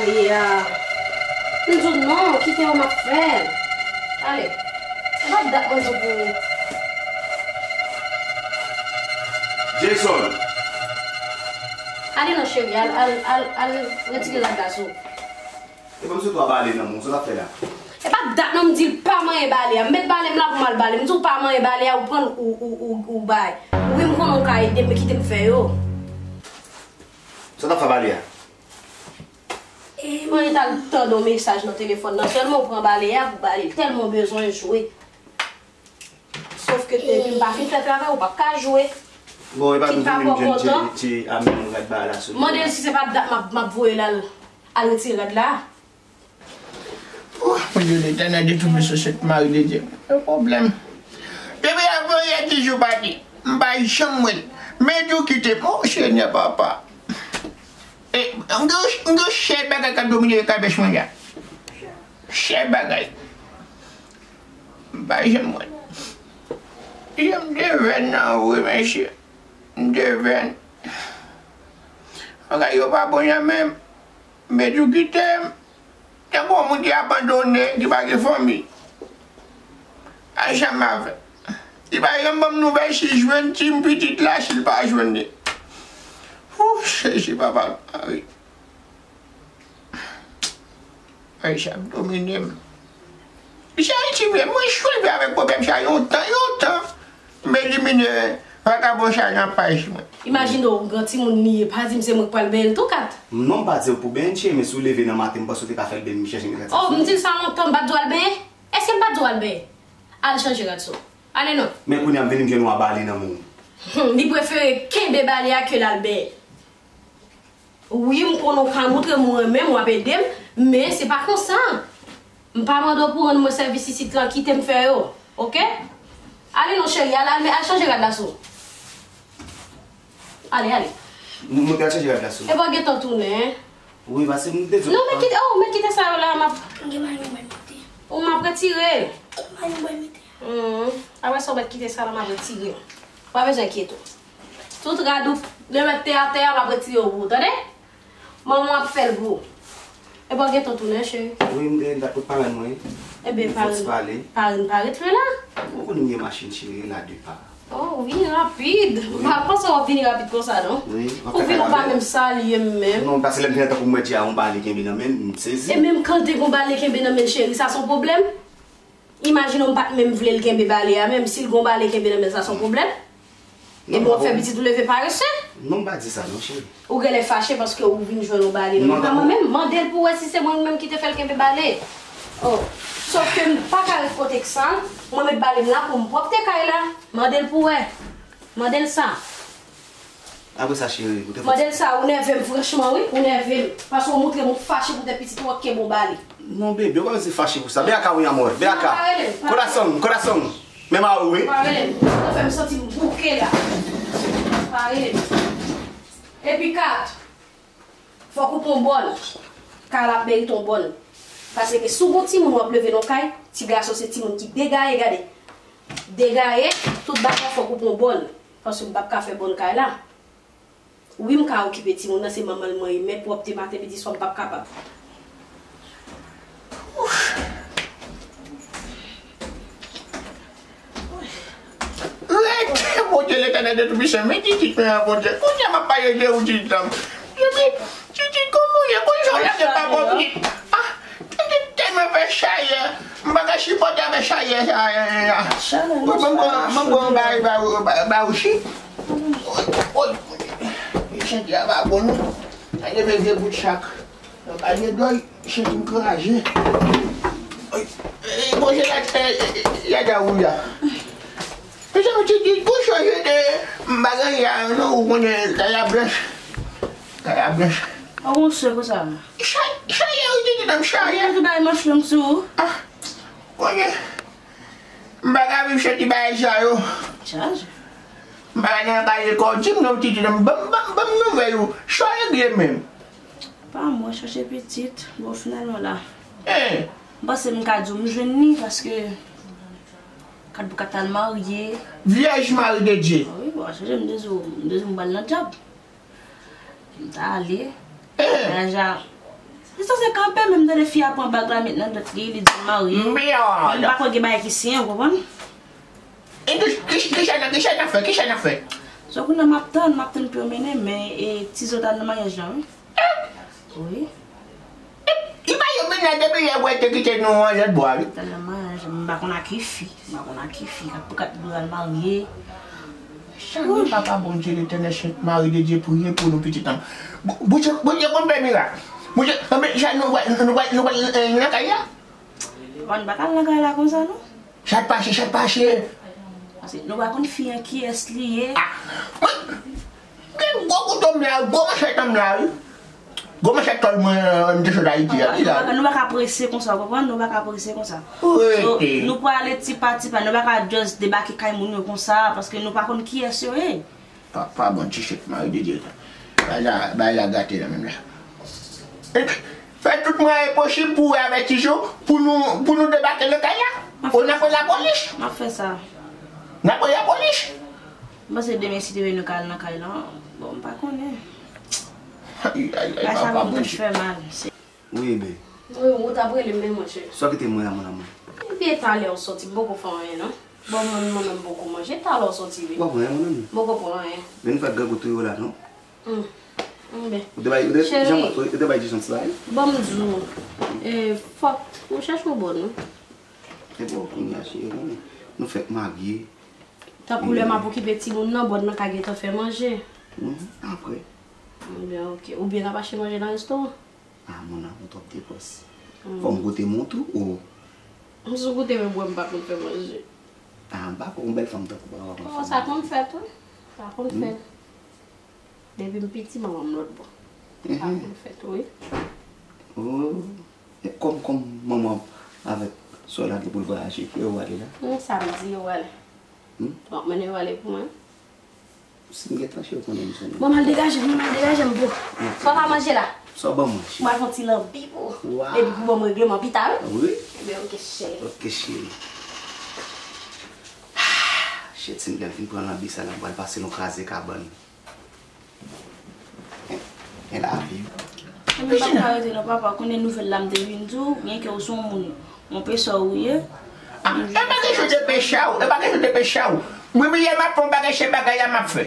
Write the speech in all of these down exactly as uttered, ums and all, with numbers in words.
Li a. M di w non, kite yo m ap fè l. Ale. Se pa dat mwen di w pou. Jason! Ale non cheri, al, al, al, al retire rad la sou. E pa m sot w a bale nan men w, sa w t ap fè la? E pa dat non m di l pa manyen bale a. M met bale m la pou m al bale. M di w pa manyen bale a, ou pran l, ou, ou, ou, ou bay. Wi, m konnen w ka ede m, men kite m fè yo. Sa w t ap fè bale a? E mwen t al tande yon mesaj nan telefòn nan, sèlman w pran bale a pou bale l, tèlman w bezwen jwe. Sof ke depi m pa fin fè travay, ou p ap ka jwe. Bon, e pa m vini m jwenn ti, ti ami m rad ba la sou. Mande l si se pa dat m ap, m ap voye l al, al retire rad la. Mwen di Letènèl de tout puissance, Mari de Dye. Yon pwoblèm. Depi avan yè di jou pati, m pa janm wè l. Men di w kite m, o Senyè papa. E, m gen, m gen chè bagay k ap domine kabèch mwen la. Chè bagay. M pa janm wè l. Jan m devèn nan wi, mesye. M devèn. Bagay yo pa bon nan men m. Men di w kite m. Tankou yon moun ki abandone, ki pa gen fanmi. Pa janm avè. Li pa janm ban m nouvèl si l jwenn ti pitit la, si l pa jwenn li. Hou, Jezi, papa, Mari. Ay, sa ap domine m. Mesye Ayiti vre, mwen swiv avèk pwoblèm sa yon tan, yon tan. M elimine vakabon sa nan paj mwen. Imajine w, gran timoun li ye, pa di m se mwen k pral benyen l tou kat. Non, m pa di w pou benyen l, cheri, men si w leve nan maten, m panse w te ka fè l benyen, m chèche m gratye. Oh, m di l sa lontan, m pa t di w al benyen? Èske m pa t di w al benyen? Al chanje rad sou. Ale non. Men kounye a m vini m jwenn w a bale nan men w. Hmm, li prefere kenbe bale a ke l al benyen. Wi, m konnen w ka montre m ou renmen m, w ap ede m, men se pa konsa. M pa mande w pou rann mwen sèvis isit lan, kite m fè yo, oke? Ale non cheri, al, al, al chanje rad la sou. Ale, ale. M, m te al chanje rad la sou. Epa w gentan tounen. Wi, paske m te di w. Non, men kite, oh, men kite sa yo la, m ap. M gen mayo mwen mete. Ou m ap retire. Mayo mwen mete. Hmm. Apre sa, w mèt kite sa la, m ap retire. Ou pa bezwen enkyete w. Tout rad ou, demen te atè a, m ap retire w pou ou, tande? Manman w ap fè l pou ou. Epa w gentan tounen, cheri. Wi, m te, m t ap kot parenn mwen. Ebyen, parenn, parenn pa ret lwen la. Ou konnen m gen machin, cheri, la de pa. Oh, w vini rapid. Wi. M pa panse w ap vini rapid konsa, non. Wi, m ap fè travay. Ou vini, ou pa menm salye m menm. Non, paske lè m vini an tankou m wè Dja yon bale kenbe nan men l, m sezi. E menm kante gon bale kenbe nan men l, cheri, sa se yon pwoblèm? Imajine w pa t menm vle l kenbe bale a, menm si l gon bale kenbe nan men l, sa se yon pwoblèm? Epi w ap fè pitit ou leve parese? Non, m pa di sa non, cheri. Ou genlè fache paske ou vin jwenn yon bale nan men l. Pa mwen menm, mande l pou wè si se mwen menm ki te fè l kenbe bale. Oh. Sòf ke m pa ka ret kote k sal, mwen met bale m la pou m pwòpte kay la. Mande l pou wè. Mande l sa. Apre sa, cheri, ou te fè. Mande l sa, ou nève m franchman, wi. Ou nève m. Paske ou montre m ou fache poutèt pitit ou an kenbe yon bale. Non, bebe, ou pa bezwen fache pou sa. Ven acá, mi amor. Ven acá. Non, pa rele m, pa rele m. Corazón, corazón. Men mari w, wi. Pa rele m. Ou fè m santi m bouke la. Pa rele m. Epi kat, fòk ou pran bòn. Kay la ap merite yon bòn. Paske si w gon timoun w ap leve nan kay, ti gason se timoun ki degaye, gade. Degaye, tout bagay fòk ou pran bòn. Paske m p ap ka fè bòn kay la. Wi, m ka okipe timoun nan, se manman l mwen ye, men pwòpte maten, midi, swa, m p ap kapab. Rete, Bondye Letènèl de Toupisan, men Titit mwen an, Bondye. Kounye a m ap pale de ou, Titit la. Epi, Titit, kòman w ye? Kounye a w lage pa bò pye. Ah, Titit tèlman fè chayè. M pa ka sipòte avèk chayè sa. Mwen, mwen, mwen, mwen, ba, ba, ba, ba, osi. Oy, oy, oy. Chante a pa bon, non. Gade vye bout chak. Nan pa gen dòy, chante m kraze. Oy, e, bon, se la, e, e, e, yada ou ya. Mezanmi, ti di, ou chanje de bagay ya, non, ou konnen kay la blanch. Kay la blanch. Ou gon sè konsa? Cha-, chayè, ou di, di nan chayè. Ou di bay manch long sou ou. Ah, konnen. M pa ka viv san ti bagay sa yo. Chaje. M pa ka nan kay lekòl, di m non, ti di nan, ban m, ban m, ban m nouvèl ou. Sa w regle menm? Pa mwen, chache pitit. Bon, finalman la. Hein? M panse m ka di w m jwenn li paske kat pou kat al marye. Vyèj Mari de Dye. Ah wi, bon, chache m de zo, m de zo m pral nan djab. M ta ale. Hein? Deja, Li sanse kanpe, men m tande fi a pran bag la met nan dwèt li, li di l marye. Merde! Men m pa kwè gen bagay ki siyen, ou konprann? E ki, ki, ki sa n ap, ki sa n ap fè? Ki sa n ap fè? So, kounye a m ap tann, m ap tann pou yo mennen, men, e, Tizo t al nan maryaj la, wi. Wi. Li pa yo mennen depi yè, wè, te kite nou an lòt bò a, wi. T al nan maryaj, m pa konn a ki fi, m pa konn a ki fi, kat pou kat pou al marye. Cheri, papa Bondye, Letènèl, Sent Mari de Dye, priye pou nou, pitit an. Bon, Bondye, Bondye konn fè mirak. Bondye, anben, sa nou, nou, nou, nou, nou, eh, nan kay la? Bon, n pa ka al nan kay la konsa, non. Sa k pase, sa k pase? Paske nou pa konn fi an kiyès li ye. Ah, mwen, gen gwo kouto m la, gwo manchèt an m la, wi. Gwo manchèt tòl mwen, euh, m te sot Ayiti a, li la. Nou pa ka, nou pa ka prese konsa, ou konprann? Nou pa ka prese konsa. So, nou prale ti pa ti pa, nou pa ka just debake kay moun yo konsa, paske nou pa konn kiyès yo ye. Papa, bon, ti Sent Mari de Dye. Bagay la, bagay la gate la menm la. Epi, fè tout mwayen posib pou w avèti yo, pou nou, pou nou debake nan kay la. Ou n ap rele lapolis. M ap fè sa. N ap rele lapolis. M panse demen si Dye vle nou ka al nan kay la. Bon, m pa konnen. Ay, ay, ay, papa Bondye. Bagay sa konn fè mal. Wi, bebe. Wi, ou t ap rele m, men monchè. Sa w kite mwen la, mon amour? Ebyen, talè w soti, m poko fè anyen, non. Bon, mwen, mwen menm, m poko manje, talè w soti, wi. W ap pran anyen, mon amour? M poko pran anyen. Men nou fè grangou tou yo la, non? Hmm. Hmm, ben. Ou te bay, ou te, Cheri. Jan, ou te bay Jason ti bagay? Bon, m di w, e, fòk ou chèche yon bòn, non? E bon, kounye a, cheri, konnen nou fèk marye. Tankou lè m ap okipe timoun nan, bòn nan ka gentan fè manje. Mhm, apre. Ebyen, ok. Oubyen n ap achte manje nan restoran? Ah, mon amour, twòp depans. Fò m goute mwen tou, o. M sou goute, men bwè m pa konn fè manje. Ah, m pa kwè yon bèl fanm tankou w pa konn fè manje. Oh, sa konn fèt, wi. Sa konn fèt. Depi m piti, manman m lòt bò. Sa konn fèt, wi. Oh. E kòm, kòm manman avèk sè w la gen pou l vwayaje, ki lè yo ale la? Hmm, samdi yo ale. Hmm? Bon, mennen yo ale pou mwen. Si m gen tranche, ou konnen m sonn. Bon, m al degaje m, m al degaje m, bro. Sa w pa manje la? Sa w ban mwen, cheri? M al fè yon ti lanbi pou ou. Epi pou ban m regleman pita, wi. Wi. Ebyen, ok, cheri. Ok, cheri. Shit, si m lè m fin pran lanbi sa la, m pral pase l yon kraze kabann. Gen lavi. Mwen pa ka rete non, papa, konnen nouvèl la m te vin di w, byenke w se yon moun, yon pechè ou ye. Ah, e pa kesyon de pechè w, e pa kesyon de pechè w. Mwen, mwen, m ap fè yon bagay, se bagay la m ap fè.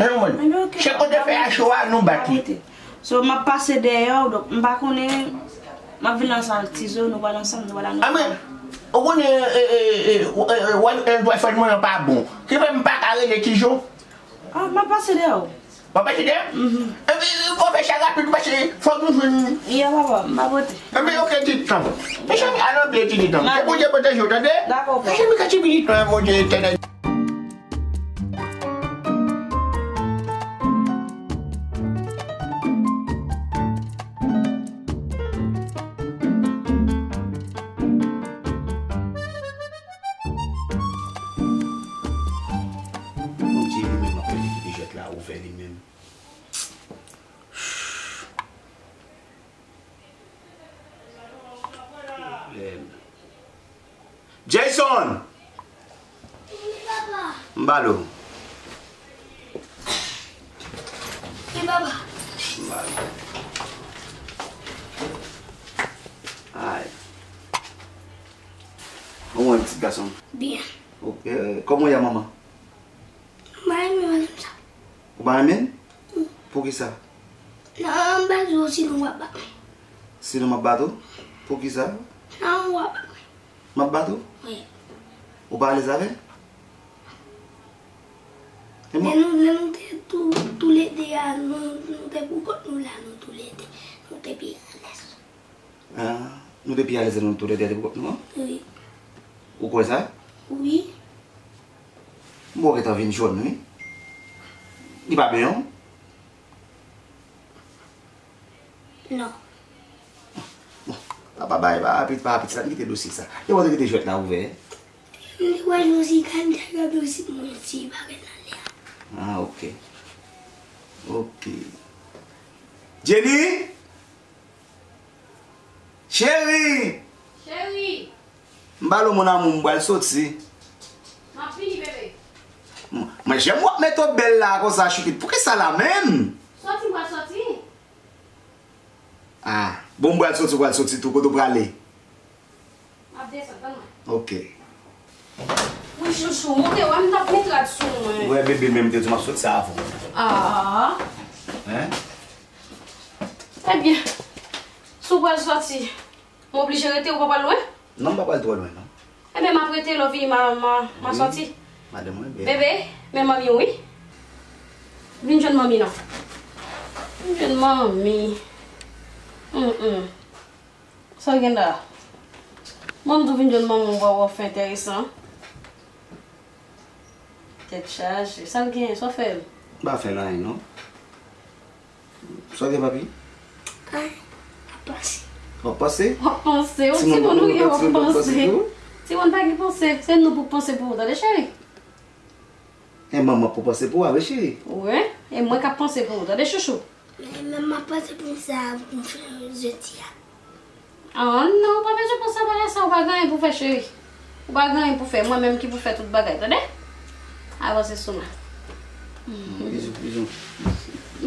Ou konprann? Se kote fè a cho a, nou bat li. So, m ap pase dèyè w, donk, m pa konnen, m ap vin ansanm ak Tizo, nou pral ansanm, nou pral ansanm. Ah, men, ou konnen, e, e, e, e, e, boyfriend mwen an pa bon. Ki fè m pa ka rele Tizo? Ah, m ap pase dèyè w. W ap pase dèyè? Mhm. Epi, fò fè sa rapid, paske fòk nou jwenn. Yeah, papa, m pa pote. Epi, ok, ti tan. Mezanmi, al anpil, ti tan. Ke Bondye pwoteje w, tande? Dakò, papa. Mezanmi, ke ti pitit tan, Bondye etènèl. Bondye li menm ap fè li kite jwèt la ouvè li menm. Pwoblèm. Jason! Wi, papa. M ba l ou. Wi, papa. M ba l ou. Ay. Kòman w ye, pitit gason m? Byen. Ok, kòman w ye a manman? M pa renmen madanm sa. Ou pa renmen l? Mm. Poukisa? Non, m pa di w, sinon w ap bat mwen. Sinon m ap bat ou? Poukisa? Non, w ap bat mwen. M ap bat ou? Wi. Ou pa alèz avè l? E mwen? Lè nou, lè nou te tou, toulède a, nou, nou te pou kont nou la, nou toulède, nou te pi alèz. Ah, nou te pi alèz lè nou toulède te pou kont nou an? Wi. Ou kwè sa? Wi. Bon, gentan vin jòn, wi. Li pa byen, non? Non. Bon, papa bay, pa rapid, pa rapid, sa, kite dosye sa. E w te kite jwèt la ouvè? M te wè Josika, m te gade osi, mwen si pa gen nan lè a. Ah, ok. Ok. Jenny! Cheri! Cheri! M ba l ou, mon amour, m pral soti. M ap vini, bebe. M, men jan w ap mete w bèl la konsa, chouchoute. Poukisa la menm? Soti, m pral soti. Ah, Bon, m pral soti, ou pral soti tou. Kote w prale? M ap desann, tann mwen. Ok. Wi, chouchou, monte, wè m t ap met rad sou mwen. Wè, bebe, men m te di w m ap soti sa avan. Ah. Hein? Ebyen, si w pral soti, m oblije rete, ou pa pral lwen? Non, m pa pral twò lwen, non. Ebyen, m ap rete, lè w vini, m a, m a, m a soti. Madanm mwen bèl. Bebe, men manmi w, wi. Vin jwenn manmi, non. Vin jwenn manmi. Mm, mm. Sa w gen la? Mwen m tou vin jwenn manman w, w ap fè enteresan. Tèt chaje. Sa l gen? Sa w fè l? M pa fè l anyen, non. Sa w gen, papi? Anyen. M ap panse. W ap panse? W ap panse. Ou timoun ou ye, w ap panse. Timoun pa gen panse. Se nou pou k panse pou ou, tande, cheri? E manman pou panse pou ou, a wi, cheri? Wi, e mwen k ap panse pou ou, tande, chouchou? Men, men m ap panse pou m sa pou m fè jodi a. Ah, non, ou pa bezwen panse a bagay sa, ou pa gen anyen pou fè, cheri. Ou pa gen anyen pou fè, mwen menm ki pou fè tout bagay, tande? Avanse sou mwen. Bizou, bizou.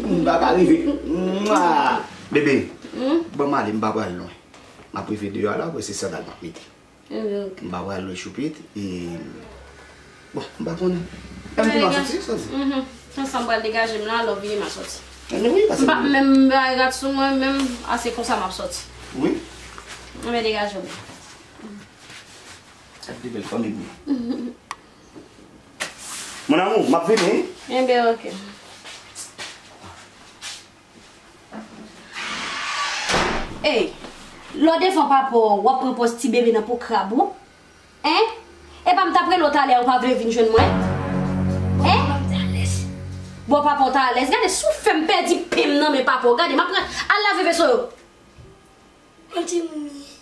M pa ka rive. Mwa! Bebe, ban m ale, m pa pral lwen. M ap rive deyò a la, apre se sandal m ap mete. Ebyen, ok. M pa pral lwen choupit, e, bon, m pa konnen. Lè m vin, m a soti, soti. Mhm. Konsa m pral degaje m la, lè w vini, m a soti. Ebyen, wi, pase. M pa menm bay rad sou mwen, menm ase konsa m ap soti. Wi. Ebyen, degaje w. Gad de bèl fanmi m ye. Mon amour, m ap vini, wi. Ebyen, ok. Ey, lè w devan papa w, w ap pran pòz ti bebe nan po krab ou? Hein? Epa m t ap rele w talè a, ou pa vle vin jwenn mwen? Hein? Bon, papa w ta alèz. Gade, si w fè m pèdi pen m nan men papa w, gade, m ap pran, al lave veso yo. Yon timoun li ye.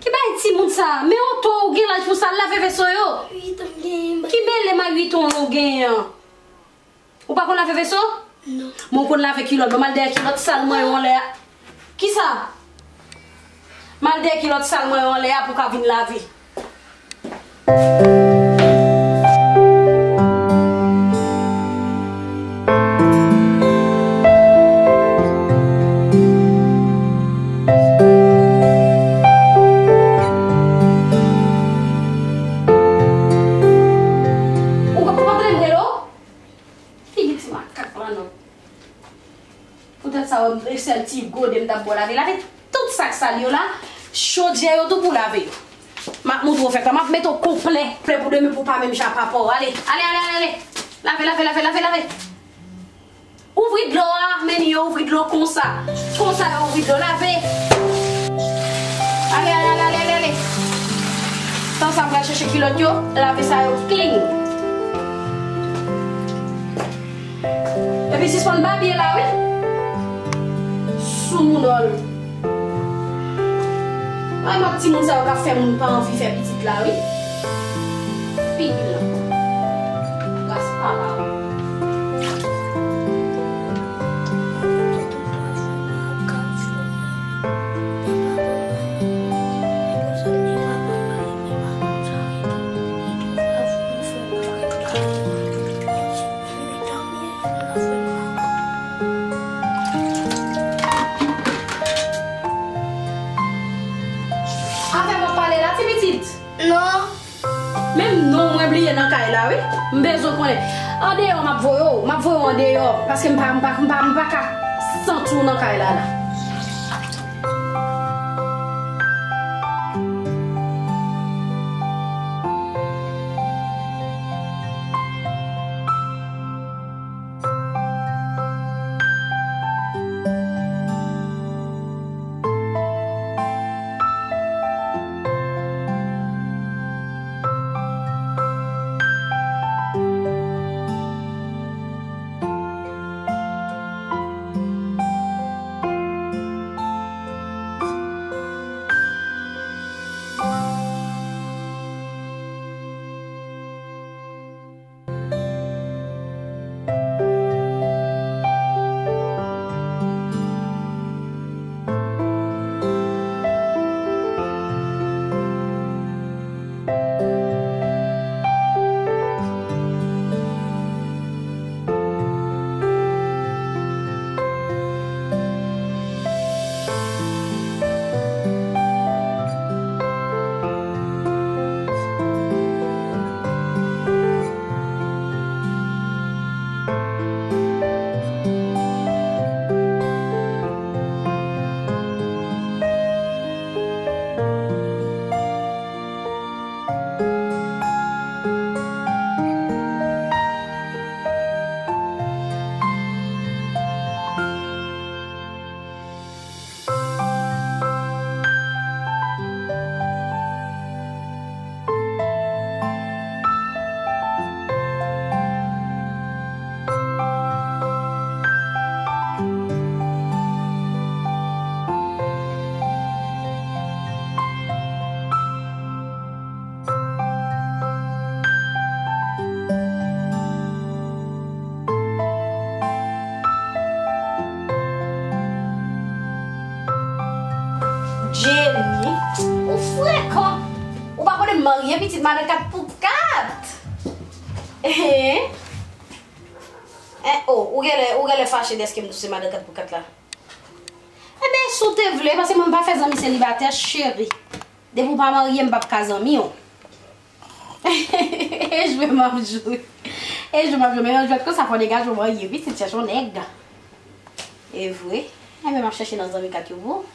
Ki bagay timoun sa? Men oto, ou gen laj pou sa, al lave veso yo. Uit an m genyen. Ki bèl lè m a uit an w genyen an? Ou pa konn lave veso? Non. Men w konn lave kilòt. Ban m al dèyè kilòt sal mwen yo anlè a. Kisa? M al dèyè kilòt sal mwen yo anlè a pou w ka vin lave. Ou pa, ou pa tande m rele w? Figi ti makak la non. Poutèt sa, wè m, sèl ti gode m t ap bwè lave. Lave tout sa k sal yo la, chodyè yo tou pou lave yo. M ap montre w fè sa. M ap mete w konplè, plè pou demen pou w pa menm jan ak papa w. Ale, ale, ale, ale, ale. Lave, lave, lave, lave, lave. Ouvri dlo a, men yo ouvri dlo konsa. Konsa yo ouvri dlo, lave. Ale, ale, ale, ale, ale, ale. Tan sa m pral chèche kilòt yo, lave sa yo clean. Epi sispann babye la wi. Soumounòl. Ay, mòd timoun sa yo k ap fè moun pa anvi fè pitit la wi. Figi l. Ras papa w. Avè m w ap pale la, ti pitit? Non. Menm non mwen bliye nan kay la, wi. M bezwen konnen. Andeyò, m ap voye w. M ap voye w andeyò. Paske m pa, m pa, m pa, m pa ka santi w nan kay la, la. Marye pitit madan kat pou kat. Hein? Hein? Oh, ou genlè, ou genlè fache dèske m di w se madan kat pou kat la. Enben, si w te vle, paske mwen m pa fè zanmi selibatè, cheri. Depi w pa marye, m p ap ka zanmi w. E jwe m ap jwe. E jwe m ap jwe. Men yon jwèt konsa, fò nèg la jwe marye pitit, chèche yon nèg. E vre. Enben, m ap chèche nan zanmi kat yo pou ou.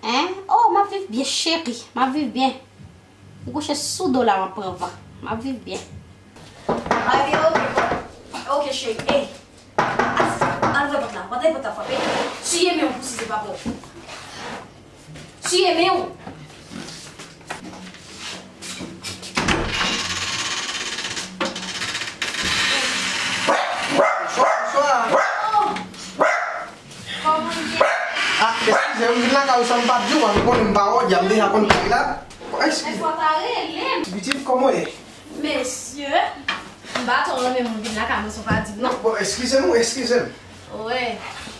Hein? Oh, m ap viv byen, cheri. M ap viv byen. M kouche sou do la, m ap pran van. M ap viv byen. Ay, byen, ok, bon. Ok, cheri. Ey. Al ouvè pòt la. Pòt la, pòt la frape. Tiye men w pou si se pa bon. Tiye men w. Bonswa. Oh. Kòman w ye? Ah, eskize m, m vin lakay ou san m pa t di w, paske konnen m pa wè w, djab deja konn kay la. Bon, eskize. Fò w ta rele m. Ti pitit, kòman w ye? Mesye, m pa twò renmen moun vin lakay mwen san w pa di m non. Bon, eskize m, wi, eskize m. Wi.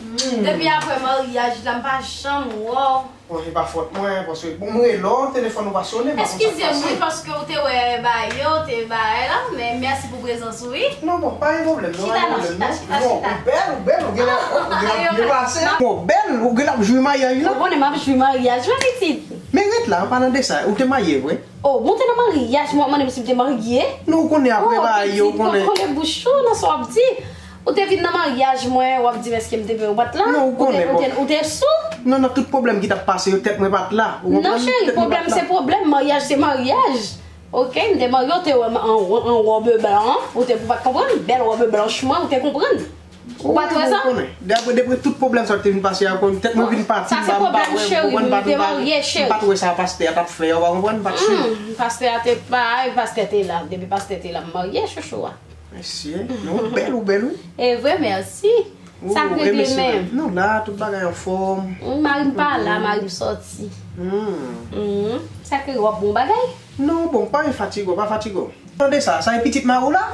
Hmm. Depi apre maryaj la, m pa janm wè w. Bon, se pa fòt mwen, paske, bon, m rele w, telefòn ou pa sonnen, m pa konn sa k pase. Eskize m, wi, paske w te wè bagay yo, w te bagay la, men mèsi pou prezans ou, wi. Non, bon, pa gen pwoblèm, non, pa gen pwoblèm, non. Chita, chita, chita, chita. Bon, ou bèl, ou bèl, ou genlè, ou genlè ap byen pase. Bon, bèl, ou genlè ap jwi maryaj la. Ou konnen m ap jwi maryaj, wi, pitit. Men ret la, an palan de sa, ou te marye vre? Oh, bon, te nan maryaj, mwen, w ap mande m si m te marye? Non, ou konnen apre bagay yo, ou konnen. Oh, pitit, konkole bouch ou nan sa w ap di. Ou te vin nan maryaj mwen, w ap di m èske m te peye w pat la? Non, ou konnen, bon. Ou te, ou te, ou te sou? Non, nan tout pwoblèm ki t ap pase yo, tèt mwen pa t la. Ou konprann? Non, cheri, pwoblèm se pwoblèm, maryaj se maryaj. Ok, m te marye, ou te wè m an, an wòb blan, ou te, ou pa t konprann? Bèl wòb blanch mwen, ou te konprann? Ou pa t wè sa? Wi, bon, ou konnen. Depi, depi tout pwoblèm sa te vin pase a, konn tèt mwen vin pati, m pa, m pa wè, ou konprann, m pa t, m pa t wè sa pastè a t ap fè a, ou pa konprann, m pa t swiv. Hmm, pastè a te bay, pastè te la. Depi pastè te la, m marye, chouchou a. Mesye, men ou bèl, ou bèl, wi. E vre, mèsi. Sa k regle menm? Nou la, tout bagay anfòm. Mari m pa la, mari m sòti. Hmm. Sa k regle, w ap bon bagay? Non, bon, pa gen fatige w, pa fatige w. Tande sa, sa e pitit mari w la?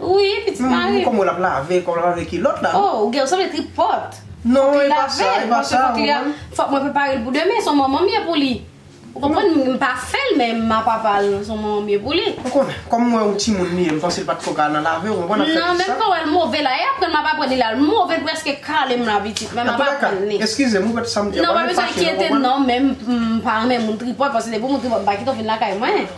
Wi, pitit mari m. Kòman l ap lave, kòman l ap lave kilòt la? Oh, ou gen, ou sanble tripòt. Non, e pa sa, e pa sa, ou konprann? Fòk mwen prepare l pou demen, se yon manman m ye pou li. Ou konprann, m pa fè l, men m ap apral, se yon manman m ye pou li. Ou konnen, kòm m wè yon timoun li ye, m panse l pa t fòk al nan lave, ou konprann, ap fè tout sa. Non, menm jan w wè l move la, e aprann m ap aprann li la, l move, l prèske kale m la, pitit, men m ap aprann li. Antouka, eskize m, ou wè sa m di a, pa gen fache, ou konprann? Non, pa bezwen enkyete, non, men m, m pa renmen moun tripòt, paske depi w moun tripòt, m pa kite w vin lakay mwen.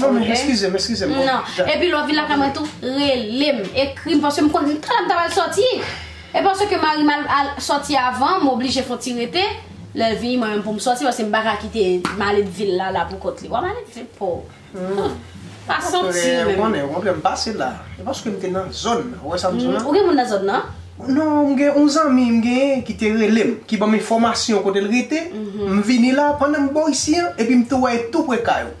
Non, men eskize m, eskize m. Non. Epi lè w vin lakay mwen tou, rele m, ekri m, paske m konn talè m ta pral sòti. E paske mari m al, al sòti avan, m oblije fè yon ti rete. Lè l vini, mwen menm pou m sòti, paske m pa ka kite malèt vil la, la pou kont li. W a malèt vil, po. Hmm. Pa santi menm. Ou konnen, ou konnen, m pase la. E paske m te nan zòn nan. Ou wè sa m di w la? Ou gen moun nan zòn nan? Non, m gen yon zanmi m genyen ki te rele m, ki ban m enfòmasyon kote l rete. M vini la, pandan m bò isi an, epi m tou wè tou pre kay ou.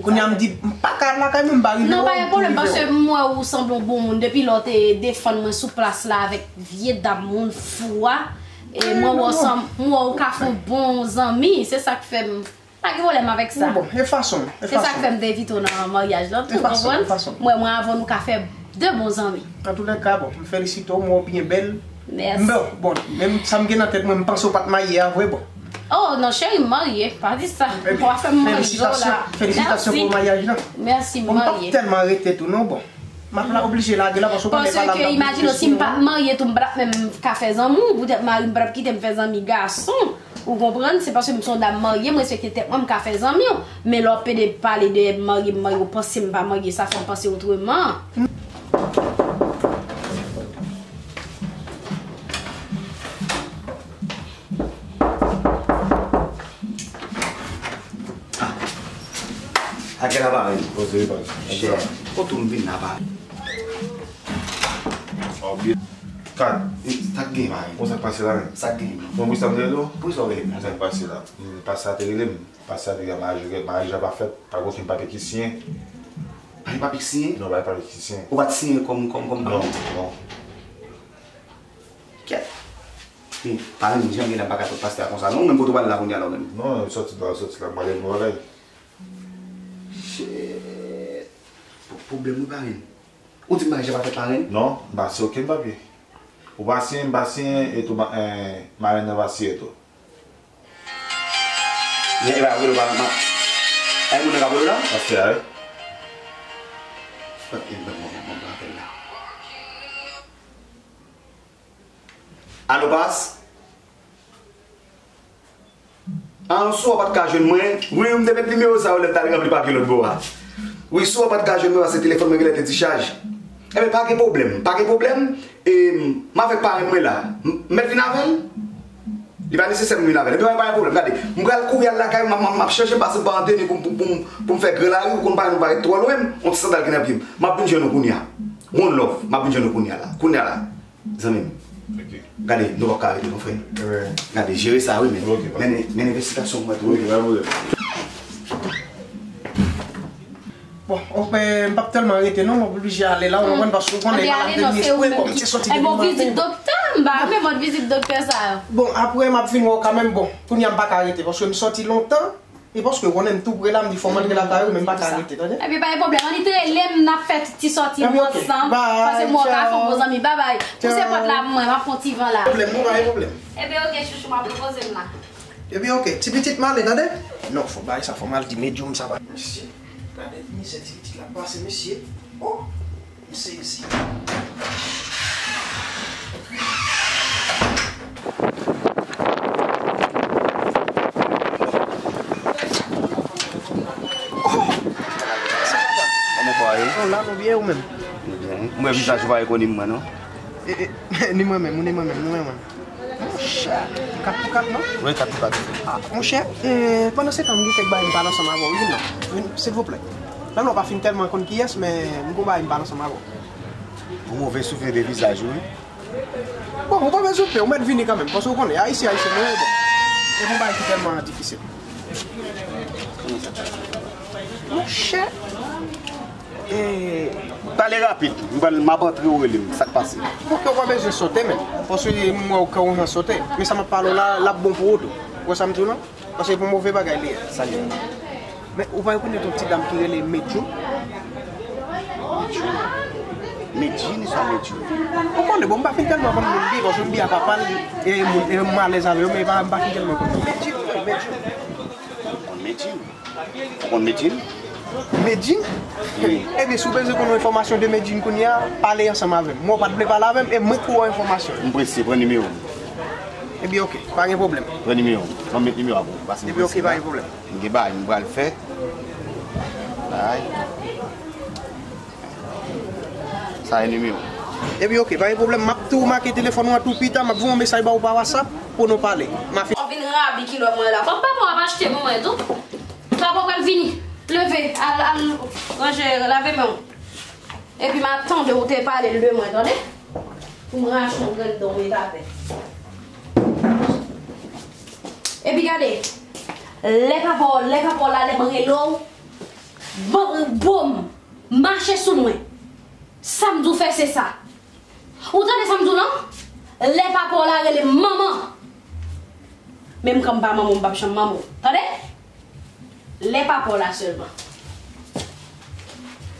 Kounye a m di, m pa ka al lakay mwen, m pa rive wè w, m tou rive wè w. Non, pa gen pwoblèm, paske m wè ou sanble yon bon moun. Depi lè w te defann mwen sou plas la avèk vye dam moun fou a, e mwen wè w sanm-, m wè w ka fè yon bon zanmi. Se sa k fè m pa gen pwoblèm avèk sa. Bon, e fason, e fason. Se sa k fè m te envite w nan maryaj la, ou konprann? E fason, e fason. M wè mwen avè w nou ka fè de bon zanmi. Antouleka, bon, m felisite w, m wè w byen bèl. Mèsi. Bon, bon, menm sa m gen nan tèt mwen, m panse w pa t marye a vre, bon. Oh, non, cheri, m marye, pa di sa. Ou pa fè m manje w la. Felisitasyon, felisitasyon pou maryaj la. Mèsi, m marye. Bon, m p ap tèlman rete tou, non, bon. M ap la oblije lage la, paske w konnen pa la m ap rete sou nou. Paske, imajine w, si m pa t marye tou, m pa t ap menm ka fè zanmi w, poutèt mari m pa t ap kite m fè zanmi gason. Ou konprann? Se paske m se yon dam marye, m respekte tèt mwen, m ka fè zanmi w. Men lè w ap pede pale de marye, m marye, ou panse m pa marye, sa fè m panse otreman. Ah. Ak la parenn. Poze pa. Chè. Kote w vin la parenn? Kat. Sa k gen parenn? Bon, sa k pase la menm? Sa k gen? Bon, pou sa m te rele w? Pou sa w rele m? Bon, sa k pase la? Pastè a te rele m. Pastè a te rele m, maryaj la pa fèt, pa gen okenn papye ki siyen. Pa gen papye ki siyen? Non, pa gen papye ki siyen. Ou pa t siyen kòm, kòm, kòm parenn? Non, non. Kèt. Parenn, jan gen la m pa ka tout pastè a konsa. Non, ou menm kote w pral la kounye a la ou menm? Non, sòti la, sòti la, m pral rele w bagay. Shit. Pwoblèm wi parenn. Ou di maryaj la pa fèt parenn? Non, m pa siyen okenn papye. Ou pa siyen, m pa siyen, e tou ma-, eh, marenn nan pa siyen tou. Ye, e pa vre, ou pa, ma-, Ay, moun nan ka pale la? Pastè a, wi. Ok, mwen, mwen, mwen, mwen, apèl la. Alo, pas? An, si w pa t ka jwenn mwen, wi, m te met nimewo sa yo lè m t al ranpli papye lòt bò a. Wi, si w pa t ka jwenn mwen, paske telefòn mwen genlè te dichaj. Enben, pa gen pwoblèm, pa gen pwoblèm. E, m avèk parenn mwen la. M mèt vin avè l? Li pa nesesè m vin avè l. Ebyen, pa gen pwoblèm, gade. M pral kouri al lakay, m ap, m ap, m ap chèche m pase pa Anteni pou, pou, pou, pou m fè gran lari, ou konn parenn mwen pa ret twò lwen m, yon ti sandal ki nan pye m. M ap vin jwenn ou kounye a. One love, m ap vin jwenn ou kounye a la. Kounye a la, zanmi m. Ok. Gade, nou p ap ka rete non, frè. Gade, jere sa, wi, men. Ok, pa. Men, men envestigasyon mwen tou. Ok, pa pwoblèm. Bon, ok, men m p ap tèlman rete non, m oblije ale la, ou konprann, paske ou konnen malad vin espre, bon, m te soti depi maten. Vizit doktè, m pa renmen mòd vizit doktè sa yo. Bon, apre m ap vin wè w kanmenm, bon, kounye a m pa ka rete, paske m soti lontan, e paske ou konnen m tou pre la, m di fò m antre lakay ou, men m pa ka rete, tande? Ebyen, pa gen pwoblèm, annik rele m, n ap fè ti sòti nou ansanm, paske m wè w ka fè yon bon zanmi, babay. Pouse pòt la pou mwen, m ap fè yon ti van la. Pwoblèm, non, pa gen pwoblèm. Ebyen, ok, chouchou, m ap repoze m la. Ebyen, ok. Ti pitit m ale, tande? Non, fò bagay sa, fò m al di medyòm sa pa. Mesye, gade mizè ti pitit la pase, mesye. Oh, m sezi. Oh! Kòman w ye? Oh, la, nou byen, ou menm? Byen. M wè vizaj ou pa rekonèt mwen, non? E, e, ni mwen menm, ou ni mwen menm, nou menm, mwen. Monchè, kat pou kat, non? Wi, kat pou kat. Ah, monchè, e, pandan se tan, m gen kèk bagay m pale ansanm avè w, wi, non? Vin, silvouplè. Menm lè w pa fin tèlman konn kiyès, men m gen yon bagay m pale ansanm avè w. Yon move souvni de vizaj ou, wi. Bon, ou pa bezwen pè, ou mèt vini kanmenm, paske ou konnen, Ayisyen, Ayisyen, nou, bon. E yon bagay ki tèlman difisil. Monchè, E, pale rapid, m pral, m ap antre, ou rele m, sa k pase? Bon, kè w pa bezwen sote, men. Paske m wè w kè w jan sote. Men sa m ap pale w la, l ap bon pou ou tou. Ou wè sa m di w lan? Paske pou move bagay li ye. Sa l ye? Men ou pa rekonèt yon ti dam ki rele Medjou? Medjou? Medjin, sa Medjou? Ou konnen, bon, m pa fin tèlman konn moun li, paske m byen a papa l, e moun, e m alèz avè yo, men m pa, m pa fin tèlman konn moun. Medjin, wi, Medjou. Ou konn Medjin? Ou konn Medjin? Medjin? Wi. Ebyen, si w bezwen konn yon enfòmasyon de Medjin kounye a, pale ansanm avè m. Mwen, ou pa t vle pale avè m, e mwen k pou ba w enfòmasyon. M prese, pran nimewo m. Ebyen, ok, pa gen pwoblèm. Pran nimewo m. Ban m met nimewo a pou ou. Pase m prese la. Ebyen, ok, pa gen pwoblèm. M gen bagay m pral fè. Bagay. Sa e nimewo. Ebyen, ok, pa gen pwoblèm. M ap tou make telefòn ou an tou pita, m ap voye yon mesaj ba ou pa WhatsApp pou nou pale. M a fin. Ou vin rabi kilò mwen la. Kòm papa w ap achte pou mwen tou. Papa w pral vini. Leve, al, al ranje, lave men w. Epi m a tande ou te pale l de mwen, tande? Pou m rache yon grenn dan w met atè. Epi gade, lè papa w, lè papa w la, lè m rele w, bon, bon, mache sou mwen. Sa m di w fè, se sa. Ou tande sa m di w lan? Lè papa w la rele m manman. Menm kan m pa manman w, m p ap janm manman w. Tande? Lè papa w la sèlman.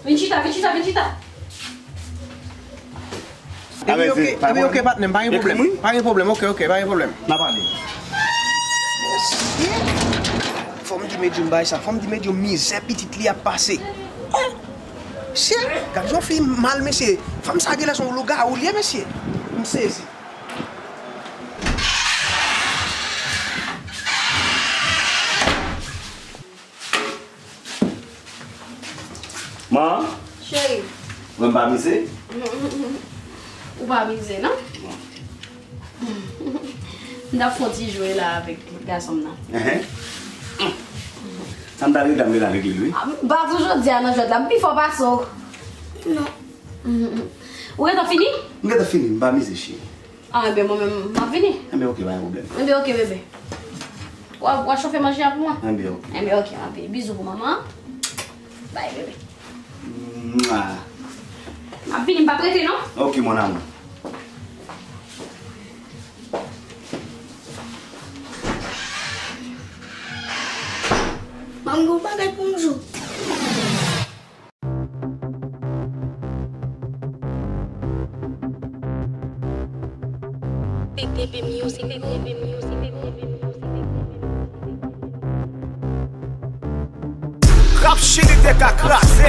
Vin chita, vin chita, vin chita. Epi ok, epi ok, patnè m, pa gen pwoblèm. Pa gen pwoblèm, ok, ok, pa gen pwoblèm. N a pale. Mesye, fò m di Medjou m bay sa, fò m di Medjou mizè pitit li ap pase. Oh! Mesye, gad yon fi mal, mesye. Fanm sa genlè se yon lougawou li ye, mesye. M sezi. Man. Cheri. Mwen pa mize? Ou pa mize, non? M t ap fè yon ti jwe la avèk gason m nan. Enhen. Sa m ta regle, m regle avèk li, wi. Ah, m pa toujou di a nan jwèt la, m pi fò pase w. Non. Ou gentan fini? M gentan fini, m pa mize, cheri. Ah, enben, mwen menm, m ap vini. Enben, ok, pa gen pwoblèm. Enben, ok, bebe. W a, w a chofe manje a pou mwen? Enben, ok. Enben, ok, anpil. Bizou pou manman. Bye, bebe. Mwa. M ap vini, m p ap rete, non? Ok, mon amour. Manman, gon bagay pou m di w. Big Baby Music, Big Baby Music, Big Baby Music, Big Baby Music. Chili te ka kraze.